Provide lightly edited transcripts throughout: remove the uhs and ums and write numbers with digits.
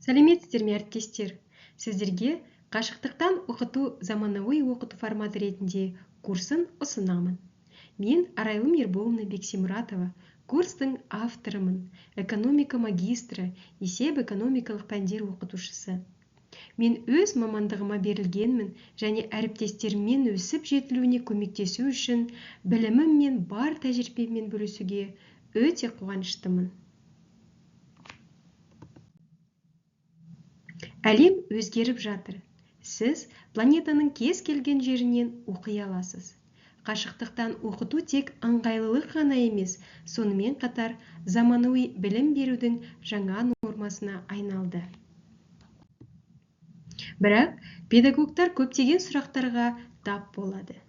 Сәлеметсіздер ме, әріптестер! Сіздерге «Қашықтықтан оқыту заманауи оқыту форматы ретінде» курсын ұсынамын. Мен, Арайлым Ерболовна Бексемұратова, курстың авторымын, экономика магистрі, есеп экономикалық пәндер оқытушысы. Мен өз мамандығыма берілгенмін және әріптестеріммен өсіп жетілуіне көмектесу үшін білімім мен бар тәжірибеммен бөлісуге өте қуаныштымын. Әлем өзгеріп жатыр. Сіз планетаның кез келген жерінен оқи аласыз. Қашықтықтан оқыту тек ыңғайлылық ғана емес, сонымен қатар заманауи білім берудің жаңа нормасына айналды. Бірақ педагогтар көптеген сұрақтарға тап болады.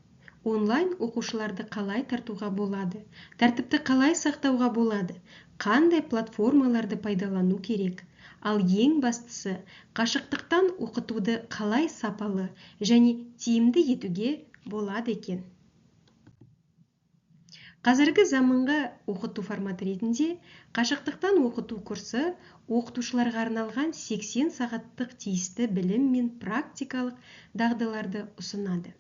Онлайн оқушыларды қалай тартуға болады? Тәртіпті қалай сақтауға болады? Қандай платформаларды пайдалану керек? Ал ең бастысы, қашықтықтан оқытуды қалай сапалы және тиімді етуге болады екен? Қазіргі заманғы оқыту форматы ретінде қашықтықтан оқыту курсы оқытушыларға арналған 80 сағаттық тиісті білім мен практикалық дағдыларды ұсынады.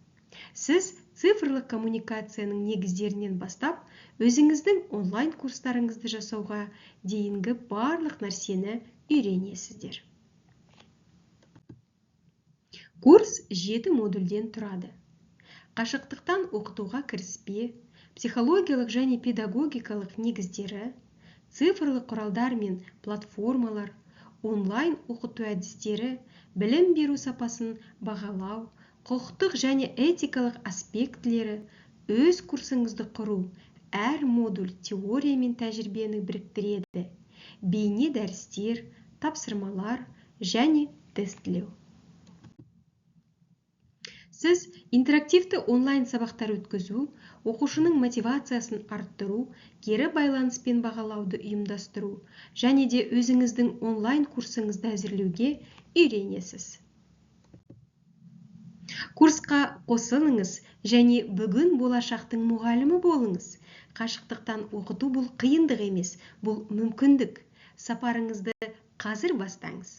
Сіз цифрлық коммуникацияның негіздерінен бастап, өзіңіздің онлайн курстарыңызды жасауға дейінгі барлық нәрсені үйренесіздер. Курс 7 модульден тұрады. Қашықтықтан оқытуға кіріспе, психологиялық және педагогикалық негіздері, цифрлық құралдар мен платформалар, онлайн оқыту әдістері, білім беру сапасын бағалау, құқықтық және этикалық аспектілері, өз курсыңызды құру. Әр модуль теория мен тәжірибені біріктіреді: бейне дәрістер, тапсырмалар және тестілеу. Сіз интерактивті онлайн сабақтар өткізу, оқушының мотивациясын арттыру, кері байланыс пен бағалауды ұйымдастыру және де өзіңіздің онлайн курсыңызды әзірлеуге үйренесіз. Курсқа қосылыңыз және бүгін болашақтың мұғалімі болыңыз. Қашықтықтан оқыту – бұл қиындық емес, бұл мүмкіндік. Сапарыңызды қазір бастаңыз.